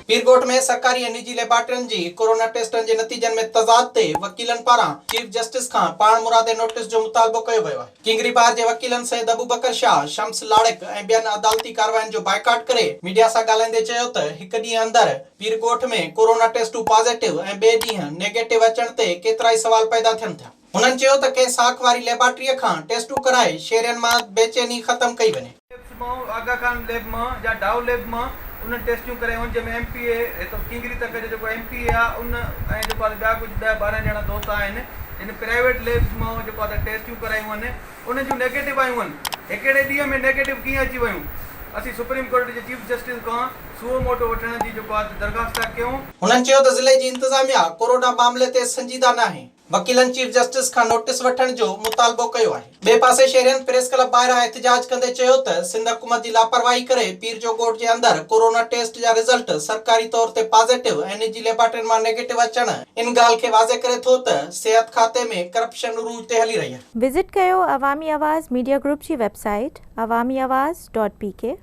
پيرڳوٺ ۾ سرڪاري ۽ نجي ليبارٽرين جي ڪورونا ٽيسٽن جي نتيجن ۾ تضاد تي وڪيلن پاران چيف جسٽس کان پاڻمرادي نوٽيس جو مطالبو ڪيو ويو آهي. ڪنگري بار جي وڪيلن سيد ابوبڪر شاهه، شمس لاڙڪ ۽ ٻين عدالتي ڪاررواين جو بائيڪاٽ ڪري ميڊيا سان ڳالهائيندي چيو ته هڪ ڏينهن اندر پيرڳوٺ ۾ ڪورونا ٽيسٽون پازيٽو ۽ ٻئي ڏينهن نيگيٽو اچڻ تي ڪيترائي سوال پيدا ٿين ٿا. هنن چيو ته ڪنهن ساک واري ليبارٽريء کان ٽيسٽون ڪرائي شهرين مان بيچيني ختم ڪئي وڃي. ليبس مان، آغا خان ليب مان يا ڊائو ليب مان انهن ٽيسٽيون ڪرايون آهن جنهن ۾ ايم پي اي هتو ڪينگري تڪ جو جيڪو ايم پي اي آهي ان ۽ جيڪو آهي ٻيا ڪجهه ڏهه 12 ڄڻا دوست آهن جن پرائيويٽ ليبس مان جيڪو آهي ٽيسٽيون ڪرايون آهن انهن جون نيگيٽو آيون آهن هڪڙي ڏينهن ۾ نيگيٽو ڪيئن اچي ويون اسين سپريم ڪورٽ جي چيف جسٽس کان سوئو موٽو وٺڻ جي جيڪو آهي درخواست ٿا ڪيون. هنن چيو ته ضلعي جي انتظاميا ڪورونا معاملي تي سنجيده ناهي. وڪيلن چيف جسٽس کان نوٽيس وٺڻ جو مطالبو ڪيو آهي. ٻئي پاسي شهرين پريس ڪلب ٻاهران احتجاج ڪندي چيو ته سنڌ حڪومت جي لاپرواهي ڪري پير جو ڳوٺ جي اندر ڪورونا ٽيسٽ جا رزلٽ سرڪاري طور تي پازيٽو ۽ نجي ليبارٽرين مان نيگيٽو اچڻ ان ڳالهه کي واضح ڪري ٿو ته صحت کاتي ۾ ڪرپشن عروج تي هلي رهي آهي. وزٽ ڪيو عوامي آواز ميڊيا گروپ جي web site Awami Awaz dot P K.